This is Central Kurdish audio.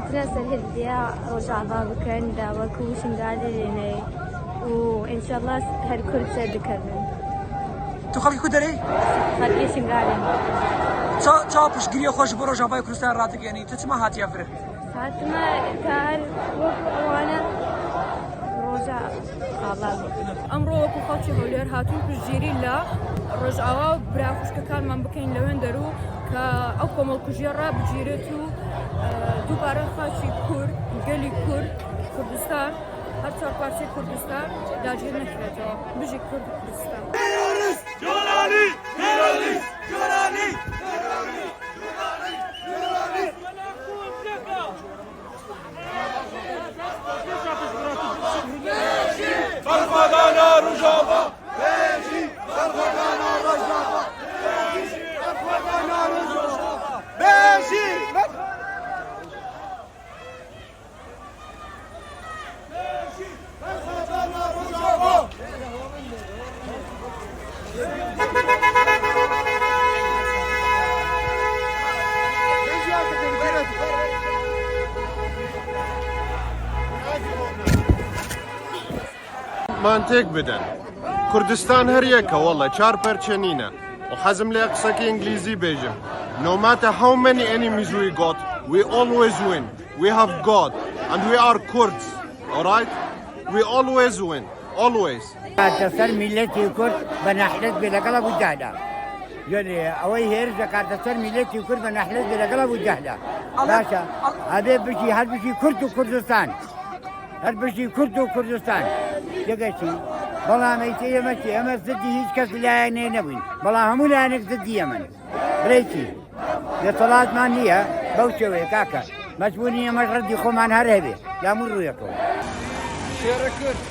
هاتنە سەرهەلدیا ڕۆژاڤا بکەن داوەکو شنگالێ لێنێ و ئینشەڵا هەر کورد سەردکەڤن. تو خەڵکی کو دەرێی؟ خەڵکی شنگالێم. چاوا پشتگیریە خۆش بۆ ڕۆژاڤای کوردستان ڕادگەیەنی؟ تو چما هاتیە ڤر؟ هاتمە تا هەر وەکو ئەوانە ڕۆژا ئاڵا بکەن. ئەمڕۆ وەکو خەڵکی هەولێر هاتوون پشتگیری لە ڕۆژئاوا و برا خوشکەکانمان بکەین لەوێندەر و کە ئەو کۆمەڵکوژیە ڕابگیرێت و دووبارە خاکی کورد گەلی کورد کوردستان هەر چوارپارچەی کوردستان داگیر نەکرێتەوە بژی کورد و کوردستان. تیرۆریست جۆلانی تیرۆریست جۆلانی بەرخۆدانا ڕۆژاڤا بژی بەرخۆدانا ڕۆژاڤا بژی بەرخۆدانا ڕۆژاڤا بژی مان تێک بدەن کوردستان هەر یەکە وەڵە چار پەرچە نینە و حەزم لێ قسەکی ئینگلیزی بێژم No matter how many enemies we got, we always win. We have God and we are Kurds, alright? We always win, always. کاتە سەر میلەتی کورد بە نەحلەت بێ لەگەڵ ئەبو جەهلە گوێ ئەوەی هێرش دەکاتە سەر میلەتی کورد بە نەحلەت بێ لەگەڵ ئەبو جەهلە باشە ئەبێ بژی هەر بژی کورد و کوردستان هەر بژی کورد و کوردستان تێگەشتی بەڵام ئەی ئێمە چی ئێمە زدی هیچ کەس لایەنێ نەبووین بەڵام هەموو لایەنێک زدی ئێمەن بڵێی چی دەسەڵاتمان نییە بەو شێوەیە کاکە مەجبوری ئێمەش ڕەدی خۆمان هەر هەبێ لە هەموو ڕوویەکەوە. شێرە کورد.